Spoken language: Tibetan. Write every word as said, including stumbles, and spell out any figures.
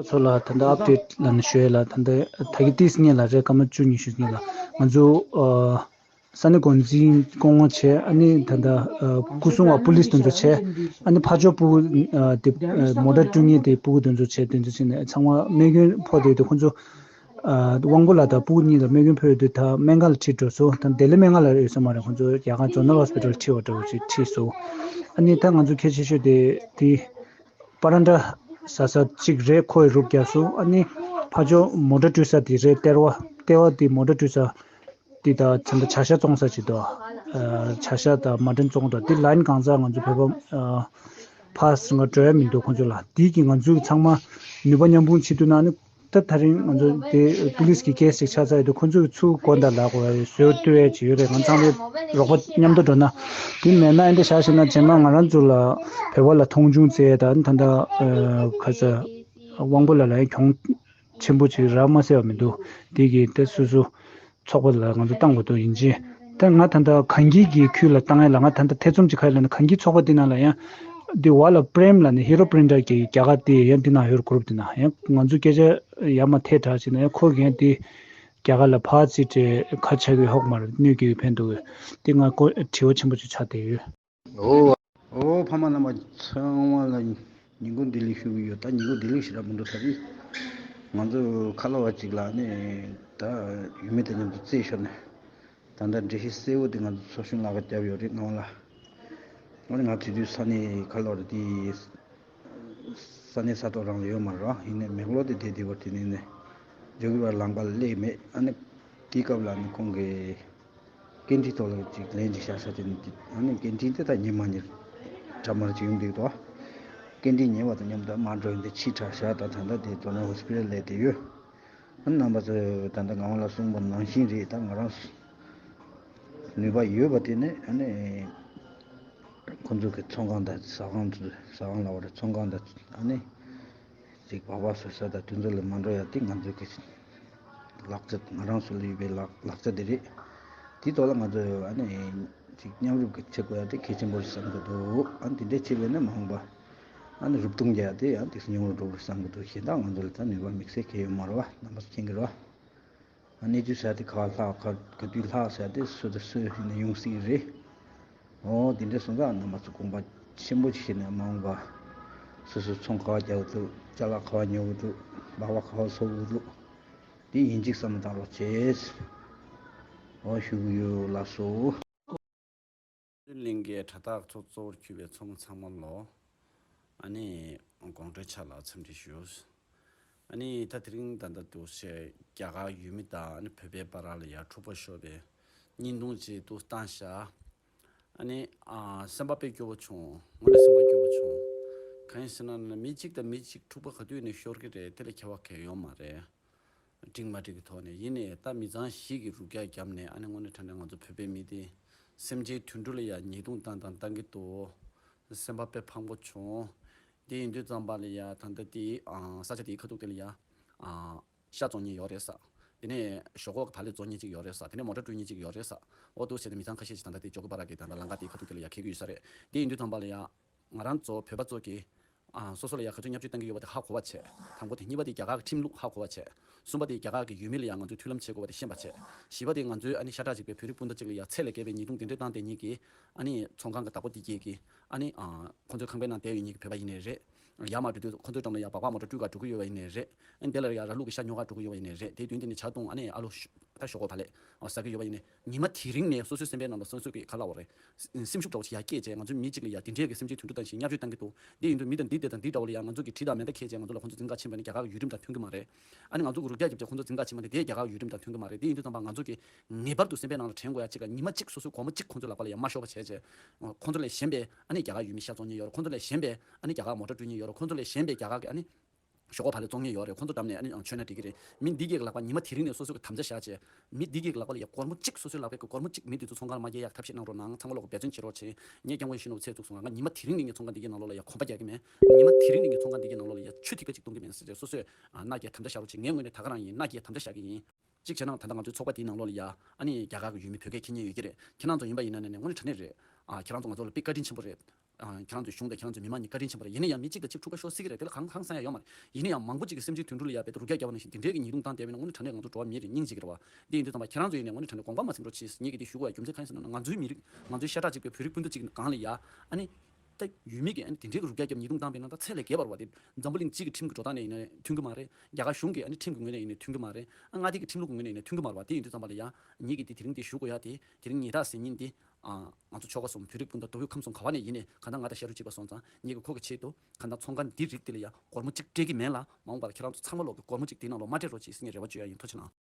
ཚོ་ལ་ད་ལྟ་ཨབ་ཌེཊ་ལ་ནི་ཞུ་ཡས་ལ། ད་ལྟ་ད་གི་ཏིས་སྔོན་ལ་རེད། སྐར་མ་བཅུ་ཉི་ཤུ་སྔོན་ལ་ང་ཚོ་ཨ་ས་གནས་འགོ་འཛིན་སྐུ་ངོ་བྱས། ཨ་ནི་ད་ལྟ་ཨ་སྐུ་སྲུང་བ་པུ་ལིས་དེ་ཚོ་བྱས། ཨ་ནི་ཕར་ཕྱོགས་སྤུ་གུ་ཨ་དེ་ཨ་མོ་ཊ་དཀྲུག་མཁན་དེ་སྤུ་གུ་དེ་ཚོ་བྱས། དེ་ཚོ་བྱས་ནས་ཚང་མ་རྨས་སྐྱོན་ཕོག་བསྡད་དུས་ཁོ་ཚོ་ཨ་དབང་པོ་ལགས་དང་སྤུ་གུ་གཉིས་ལ་རྨས་སྐྱོན་ཕོག་ཡོད་དུས་ད་སྨན་ཁང་ལ་ཁྲིད་འགྲོ་སོང་། ད་ལྡི་ལི་སྨན་ཁང་ལ་ཡོད་ས་མ་རེད། ཁོ་ཚོ་རྒྱ་གར་ཛོ་ནལ་ཧོ་སི་པི་ཊལ་ཁྲིད་པ་འདྲ་བོ་ཅིག་ཁྲིད་སོང་། ཨ་ནི་ད་ང་ཚོ་གལ་ཆེ་ཤོས་དེ་དེ་པ་ར་འདྲ་ཟ་ས་གཅིག་རེད། ཁོ་ཡི་རུབ་རྒྱག་སོང་། ཨ་ནི་ཕར་ཕྱོགས་མོ་ཊ་དཀྲུག་ས་དེ་རེད། ལྟེ་བ་ལྟེ་བ་དེ་མོ་ཊ་དཀྲུག་ས་དེ་ད་ཚན་ད་བྱ་ཤ་བཙོང་ས་ཅིག་འདུག་ཨ་བྱ་ཤ་དང་མ་ཊན་བཙོང་འདྲ་དེ་ལའིན་གང་ཚ་ང་ཚོ་བོད་པ་ཨ་ཕར་ང་འགྲོ་ཡ་མི་འདུག་ཁོ་ཚོ་ལ། དེ་གི་ང་ཚོ་ཚང་མ་ནུས་པ་མཉམ་སྤུངས་བྱེད་ཐུབ་ན་ནི། ད་ད་རིང་ང་ཚོ་དེ་པུ་ལིས་ཀྱི་ཀེ་སི་ཅིག་ཆགས་ཚར་ཡོད་དུས་ཁོ་ཚོས་ཚུར་སྒོ་འདི་ལ་གོ་བ་བཟོས་ཏེ་ཡོད་ཀྱི་ཡོད་རེད། ང་ཚང་མས་རོགས་པ་མཉམ་དུ་འགྲོ་ན། དེ་མེད་ན་ཨེ་འདྲ་བཞག་ཤེ་ན་རྗེས་མ་ང་རང་ཚོ་ལ་བོད་པ་ལ་མཐོང་ཆུང་བྱས་དང་ད་ལྟ་ཁ་ཚ་དབང་པོ་ལགས་ལ་ཡང་གྱོང་ཆེན་པོ་ཅིག་རག་མ་སོང་བ་མི་འདུག་དེ་གི་ད་སོ་སོ་ཚོགས་པ་ལ་ང་ཚོ་བཏང་དགོས་འདུག་ཡིན་གཅིག་ད་ང་ད་ལྟ་གངས་སྐྱིད་ཀྱི་ཁུལ་ལ་བཏང་ཡ་ལ་ང་ད་ལྟ་ཐེ་ཚོམ་ཅིག་ཁ་ཡ་ལ་ན་གངས་སྐྱིད་ཚོགས་པ་དེ་ནང་ལ་ཡང་དེ་བ་ལ་པྲེམ་ལ་ནི་ཧི་རོ་པྲིན་ཊར་གྱི་རྒྱ་གར་དེ་ཡང་དེ་ནང་ཡོད་གུ་རུབ་དེ་ནང་ཡང་ང་ཚོ་སྐད་ཆ་ཡ་མ་ཐད་དྲག་ཅིག་ན་ཡང་ཁོ་གིས་ཡང་དེ་རྒྱ་གར་ལ་ཕར་ཚིག་ཏྲེ་ཁ་ཆག་གི་ཧོག་མར་གནོད་ཀྱི་ཕན་འདུག་དེ་ང་ཀོ་དྲི་བ་ཆེན་པོ་ཅིག་ཆགས་བསྡད་ཡོད། ཨོ། ཨོ་ཕ་མ་རྣམ་པ་ཚང་མ་ལ་ཉིན་གུང་བདེ་ལེགས་ཞུ་གི་ཡོད། ད་ཉིན་གུང་བདེ་ལེགས་ཞེ་དྲག་མི་འདུག་ད་རེས་ང་ཚོ་ཁ་ལོ་བ་གཅིག་ལ་ནི་ད་ཡུལ་མི་དང་མཉམ་དུ་རྩེད་ཤོར་ནས་ད་ལྟ་འགྲེལ་བཤད་གསལ་བོ་དེ་ང་ཚོ་ཚོགས་གཞོན་ལགས་ཀྱིས་བརྒྱབ་ཡོད་རེད། ང་ལ་ཨ་ནི་ང་དེ་དུས་ས་གནས་ཁ་ལོ་ར་དེ་ས་གནས་ས་ཐོག་རང་ལ་ཡོད་མ་རེད་བ། ཡིན་ནའི་མེག་ལོར་དེ་བསྡད་བསྡད་པར་དེ་ནས་ནས་ཇོ་གི་བར་ལམ་ཁ་ལ་སླེབས་མེད། ཨ་ནི་དེའི་སྐབས་ལ་ནི་ཁོང་གིས་ཀེན་ཊིན་ཐོག་ལ་ཅིག་ལན་ཅིག་བཞག་ས་དེ་ནི་ཨ་ནི་ཀེན་ཊིན་དེ་ད་ཉི་མ་ཉིན་འདྲ་མར་ཅིག་ཡོང་འདུག་དོ། ཀེན་ཊིན་ཉེ་བ་དང་མཉམ་དུ་མར་འགྲོ་ཡིན་དེ་ཕྱི་དྲགས་བཞག་ད་ད་ལྟ་དེ་དོ་ནས་ཧོ་སི་པི་ཊལ་ལ་བསྡད་ཡོད། ཨ་ནི་རྣམ་པ་ཚོས་ད་ལྟ་ང་ལ་གསུངས་པ་ནང་བཞིན་རེད། ད་ང་རང་ནུས་པ་ཡོད་པ་དེ་ནི་ཨ་ནི་ཁོང་ཚོ་གི་ཚོང་ཁང་དང་ཟ་ཁང་དུ་ཟ་ཁང་ལ་བར་ཚོང་ཁང་དང་ཨ་ནི་ཅིག་སྦག་སྦག་བཟོ་ས་དང་དེ་ཚོ་ལ་མ་འགྲོ་ཡ་དེ་ང་ཚོ་གི་ལག་ཆ་ང་རང་ཚོ་ལ་ཡོད་པའི་ལག་ལག་ཆ་དེ་རེད། དེ་ཐོག་ལ་ང་ཚོ་ཨ་ནི་ཅིག་མཉམ་རུབ་ཀྱི་བྱེད་དགོས་ཡ་དེ་གལ་ཆེན་པོ་རེད་བསམ་གི་འདུག་ཨ་ནི་དེ་འདྲས་བྱས་པས་ན་མ་འོངས་པ་ཨ་ནི་རུབ་རྡུང་རྒྱག་ཡ་དེ་ཨ་ནི་ཏོག་ཙམ་ཉུང་རུ་འགྲོ་གི་རེད་བསམ་གི་འདུག་གཞན་དག་ང་ཚོ་ལ་ད་ནུས་པ་དམིགས་བསལ་གང་ཡང་ཡོད་མ་རེད་བ། རྣམ་པ་ཚོ་མཁྱེན་གྱི་རེད་བ། གནས་ཚུལ་ཟེར་དེ་ག་བ་ལྷག་ག་ག་དུས་ལྷག་ཟེར་དེ་སུ་དང་སུ་ཡིན་ན་ཡོང་སྲིད་ཀྱི་རེད། འོ་དེ་འདྲ་སོང་ཙང་རྣམ་པ་ཚོ་དགོངས་པ་ཆེན་པོ་ཅིག་བཞེས་ནས་མ་འོངས་པ་སོ་སོའི་ཚོང་ག་བ་རྒྱག་འདུག་ཅ་ལག་ག་བ་ཉོ་གི་འདུག་སྦག་སྦག་ག་བ་བཟོ་གི་འདུག་དེ་ཡིན་གཅིག་བསམ་བློ་བཏང་རོགས་བྱེད། འོ་ཞུ་གི་ཡོད། ལགས་སོ། བསྟན་གླིང་གི་གྲྭ་ཐག་ཚོགས་གཙོ་བོར་གྱུར་པའི་ཚོགས་མི་ཚང་མ་ལོ། ཨ་ནི་དགོང་དྲོའི་ཆ་ལ་འཚམས་འདྲི་ཞུ། ཨ་ནི་ད་དེ་རིང་ད་ལྟ་འདུག་སེ་རྒྱ་གར་ཡུལ་མི་དང་ཨ་ནི་བོད་པའི་བར་ལ་ཡ་འཁྲུག་པ་ཤོར་བའི་བརྙན་ཐུང་ཅིག་ཏུ་བཏང་ཤག་ཨ་ནི་ཨ་སེམས་པ་དཔེ་སྐྱོ་བོ་བྱུང་། དངོས་གནས་སེམས་པ་སྐྱོ་བོ་བྱུང་། གང་ཡིན་ཟེར་ན་ནི་མི་གཅིག་དང་མི་གཅིག་འཁྲུག་པ་ག་དུས་ནས་ཤོར་གི་རེད། དེ་ལ་ཁྱད་པར་གང་ཡང་ཡོད་མ་རེད། འགྲིག་མ་འགྲིག་གི་ཐོག་ནས་ཡིན་ནའི་ད་མི་ཚང་ཞིག་གིས་རུབ་རྒྱག་བརྒྱབ་ནས་ཨ་ནི་དངོས་གནས་དྲང་གནས་ང་ཚོ་བོད་པའི་མི་དེ་སེམས་ཅན་དུད་འགྲོ་ལ་ཡ་ཉེས་རྡུང་བཏང་དང་བཏང་གི་འདུག་སེམས་པ་དཔེ་ཕངས་པོ་བྱུང་། དེ་ཡིན་དུས་ཙམ་པ་ལ་ཡ་ད་ལྟ་དེ་ཨ་ས་ཆ་དེའི་ཁ་ཐུག་དེ་ལ་ཡ་ཨ་ཤ་བཙོང་མཁན་ཡོད་རེད་ས། དེ་ནས་ཞོག་ཁོག་བག་ལེབ་བཙོང་མཁན་ཅིག་ཡོད་རེད་ས། དེ་ནས་མོ་ཊ་དཀྲུག་མཁན་ཅིག་ཡོད་རེད་ས། འོ་འདུག་བྱས་ཏེ་མི་ཚང་ཁ་ཤས་ཤིག་ད་ལྟ་དེ་ཇོ་གི་པ་ར་གི་ད་ལྟ་ལམ་ཁ་དེའི་ཁ་ཐུག་དེ་ལ་ཡ་འཁེལ་གི་ཡོད་ས་རེད། དེ་ཡིན་དུས་ཙམ་པ་ལ་ཡ་ང་རང་ཚོ་བོད་པ་ཚོ་གིས་ཨ་སོ་སོ་ལ་ཡ་ག་ཚོད་བརྙས་བཅོས་བཏང་གི་ཡོད་པ་དེ་ཧ་གོ་བ་བྱས། དང་པོ་དེ། གཉིས་པ་དེ་རྒྱ་གར་གྱི་ཁྲིམས་ལུགས་ཧ་གོ་བ་བྱས། གསུམ་པ་དེ་རྒྱ་གར་གྱི་ཡུལ་མི་ལ་ཡ་ང་ཚོས་མཐུན་ལམ་བྱེད་དགོས་པ་དེ་ཤེས་པ་བྱས། བཞི་པ་དེ་ང་ཚོའི་ཨ་ནི་ཤ་ཁྲག་གཅིག་པའི་བོད་རིགས་སྤུན་ཟླ་གཅིག་ལ་ཡ་ཚད་ལས་བརྒལ་བའི་ཉེས་རྡུང་དེ་འདྲས་བཏང་བསྡད་མཁན་གྱི་ཨ་ནི་ཚོང་ཁང་གི་བདག་པོ་དེ་གྱད་ཀྱིས་ཨ་ནི་ཨ་ཁོང་ཚོའི་ཁང་པའི་ནང་བསྡད་ཡོད་མཁན་གྱི་བོད་པ་ཡིན་ནའི་རེད། ཡར་མར་འགྲོ་དུས་ཁོང་ཚོའི་འགྲམ་ལ་ཡ་སྦག་སྦག་མོ་ཊ་དཀྲུག་ག་འགྲོ་གི་ཡོད་པ་ཡིན་ནའི་རེད། ཨ་ནི་དེ་ལ་ཡ་ར་ལུག་གི་ཤ་ཉོ་ག་འགྲོ་གི་ཡོད་པ་ཡིན་ནའི་རེད། དེའི་དུས་དེ་ནས་ཇ་བཏུང་ཨ་ནི་ཨ་ལོ་ཤུ་ད་ཞོག་ཁོག་བག་ལེབ་ཨ་ཟ་གི་ཡོད་པ་ཡིན་ནའི་ཉི་མ་དེ་རིང་ནས་སོ་སོའི་སེམས་པའི་ནང་ལ་སོ་སོ་གི་ག་ལབ་དགོས་རེད། སེམས་ཤུགས་འདྲ་བོ་ཞིག་ཡར་སྐྱེས་བྱས་ང་ཚོ་མི་གཅིག་ལ་ཡ་དེ་འདྲས་ཀྱི་སེམས་ཅན་དུད་འགྲོ་བཏང་ཞིང་བརྙས་བཅོས་བཏང་གི་འདུག་དེ་ཡིན་དུས་མི་དང་འདི་དེ་དང་འདི་འདྲ་བོ་ལ་ཡ་ང་ཚོ་གི་གྲི་དང་མེ་མདའ་འཁྱེར་བྱས་ང་ཚོ་ལ་ཁོང་ཚོ་འཛིང་ག་ཕྱིན་པ་ནི་རྒྱ་གར་གྱི་ཡུལ་ཁྲིམས་དང་མཐུན་གི་མ་རེད། ཨ་ནི་ང་ཚོ་གི་རུབ་རྒྱག་རྒྱབ་བྱས་ཁོང་ཚོ་འཛིང་ག་ཕྱིན་པ་ནི་དེ་རྒྱ་གར་གྱི་ཡུལ་ཁྲིམས་དང་མཐུན་གི་མ་རེད། དེ་ཡིན་དུས་ཙམ་པ་ང་ཚོ་གི་ངེས་པར་དུ་སེམས་པའི་ནང་ལ་དྲན་དགོས་ཡ་གཅིག་ལ་ཉི་མ་གཅིག་སོ་སོའི་སྒོར་མོ་གཅིག་ཁོང་ཚོའི་ལག་པ་ལ་ཡ་མ་ཤོར་བ་བྱས་བྱས། ཁོང་ཚོ་ལས་གཞན་པའི་ཨ་ནི་རྒྱ་གར་ཡུལ་མི་ཤ་བཙོང་མཁན་ཡོད་རེད། ཁོང་ཚོ་ལས་གཞན་པའི་ཨ་ནི་རྒྱ་གར་མོ་ཊ་དཀྲུག་མཁན་ཡོད་རེད། ཁོང་ཚོ་ལས་གཞན་པའི་ཨ་ནི་ཞོག་ཁོག་བག་ལེབ་བཙོང་མཁན་ཡོད་རེད། ཁོང་ཚོ་འགྲམ་ནས་ཨ་ནི་མཆོད་ན་འགྲིག་གི་རེད། མི་འདི་གའི་ལག་པ་ཉི་མ་དེ་རིང་ནས་སོ་སོ་གི་དམ་བཅའ་བཞག་བྱས། མི་འདི་གའི་ལག་པ་ལ་ཡ་སྒོར་མོ་གཅིག་སོ་སོའི་ལག་པའི་སྒོར་མོ་གཅིག་མི་འདི་ཚོ་ཚོང་ཁང་ལ་མ་སྐྱེལ་ཡག་ཐབས་ཤེས་གནང་རོགས་གནང་། ཚང་མ་ལོག་འབད་བརྩོན་བྱེད་རོགས་བྱེད། ངས་སྐྱབས་མགོན་ཡིད་བཞིན་ནོར་བུ་ཚེ་བཙུགས་སོང་ང་། ང་ཉི་མ་དེ་རིང་ནས་ངས་ཚོང་ཁང་འདི་གའི་ནང་ལོགས་ལ་ཡ་གོམ་པ་རྒྱག་གི་མེད། ཉི་མ་དེ་རིང་ནས་ངས་ཚོང་ཁང་འདི་གའི་ནང་ལོགས་ལ་ཡ་ཆུ་ཐིགས་པ་གཅིག་གཏོང་གི་མེད་ཟེར་བྱས་སོ་སོས་ཨ་མནའ་སྐྱེལ་དམ་བཅའ་བཞག་རོགས་བྱེད། ངས་དངོས་གནས་ད་ག་རང་ཡིན། མནའ་སྐྱེལ་དམ་བཅའ་བཞག་གི་ཡིན། གཅིག་བྱས་ན་ད་ལྟ་ང་ཚོའི་ཚོགས་པ་འདིའི་ནང་ལོགས་ལ་ཡ་ཨ་ནི་རྒྱ་གར་གྱི་ཡུལ་མི་བོད་སྐད་མཁྱེན་མཁན་ཡོད་ཀྱི་རེད། ཁྱེད་རང་ཚོ་ཡིན་པ་ཡིན་ན་ནས་ནས་དངོས་གནས་དྲང་གནས་རེད། ཨ་ཁྱེད་རང་ཚོ་ང་ཚོ་ལ་དཔེ་བཀའ་དྲིན་ཆེན་པོ་རེད། ཨ། ཁྱེད་རང་ཚོའི་གཞུང་དང་ཁྱེད་རང་ཚོའི་མི་མང་གཉིས་བཀའ་དྲིན་ཆེན་པོ་རེད། ཡིན་ན་ཡང་མི་གཅིག་དང་གཅིག་འཁྲུག་པ་ཤོར་སྲིད་ཀྱི་རེད། དེ་ལ་གང་གང་ཟེར་ཡ་ཡོད་མ་རེད། ཡིན་ན་ཡང་མང་པོ་ཅིག་གིས་སེམས་ཅན་དུད་འགྲོ་ལ་ཡ་རྦད་དེ་རུ་རྒྱག་རྒྱག་པ་ནང་བཞིན་དེ་འདྲའི་གི་ཉེས་རྡུང་བཏང་བསྡད་པ་ཡིན་ན་དངོས་གནས་དྲང་གནས་ང་ཚོ་འགྲོ་བ་མི་རེད་སྙིང་རྗེ་གི་རེད་བ། འདི་ཡིན་དུས་ཙམ་པ་ཁྱེད་རང་ཚོ་ཡིན་ནའི་དངོས་གནས་དྲང་གནས་དགོངས་པ་མ་ཚོམ་འགྲོ་ཆེ། ངེད་ཀྱིས་འདི་ཞུ་དགོས་ཡ་རྒྱུ་མཚན་གང་ཡིན་ཟེར་ན། ང་ཚོའི་མི་རིགས་ང་ཚོའི་ཤ་ཁྲག་གཅིག་པའི་བོད་རིགས་སྤུན་ཟླ་གཅིག་སྒང་ལ་ཡ། ཨ་ནི། ད་ཡུལ་མི་གིས་ཨ་ནི་དེ་འདྲའི་རུ་རྒྱག་རྒྱབ་ཉེས་རྡུང་བཏང་པ་ཡིན་ན་ད་ཚད་ལས་བརྒལ་བ་རེད་བ། དེ་འཛམ་བུ་གླིང་གཅིག་གི་ཁྲིམས་ཀྱི་འགྲོ་སྟངས་ནས་ཡིན་ནའི་མཐུན་གྱི་མ་རེད། རྒྱ་གར་གཞུང་གི་ཨ་ནི་ཁྲིམས་ཀྱི་ངོས་ནས་ཡིན་ནའི་མཐུན་གྱི་མ་རེད། ཨ། མངའ་སྡེ་གི་ཁྲིམས་ལུགས་ཀྱི་ངོས་ནས་ཡིན་ནའི་མཐུན་གྱི་མ་རེད་བ། དེ་ཡིན་དུས་ཙམ་པ་ལ་ཡ་ངེད་ཀྱིས་དེ་དེ་རིང་འདི་ཞུ་དགོས་ཡ་དེ། དེ་རིང་ཉེས་དག་ཟེར་མཁན་འདི། ཨ། ང་ཚོ་ཆོལ་ཁ་གསུམ་བོད་རིགས་སྤུན་ཟླ་མདོ་དབུས་ཁམས་གསུམ་ག་བ་ནས་ཡིན་ནའི་གང་ལྟར་ང་དང་ཤ་རུས་གཅིག་པ་སོང་ཙང་ངེད་ཀྱིས་ཁོ་གི་ཆེད་དུ་གང་ལྟར་ཚོང་ཁང་འདི་རིགས་འདི་ལ་ཡ་སྒོར་མོ་གཅིག་སྤྲད་ཀྱི་མེད་ལ། མ་འོངས་པར་ཁྱེད་རང་ཚོ་ཚང་མ་ལོག་གི་སྒོར་མོ་གཅིག་དེའི་ནང་ལོགས་མ་སྤྲད་རོགས་གྱིས་ཟེར་ངས་རེ་བ་བཅོལ་ཡ་ཡིན། ཐུགས་རྗེ་གནང་།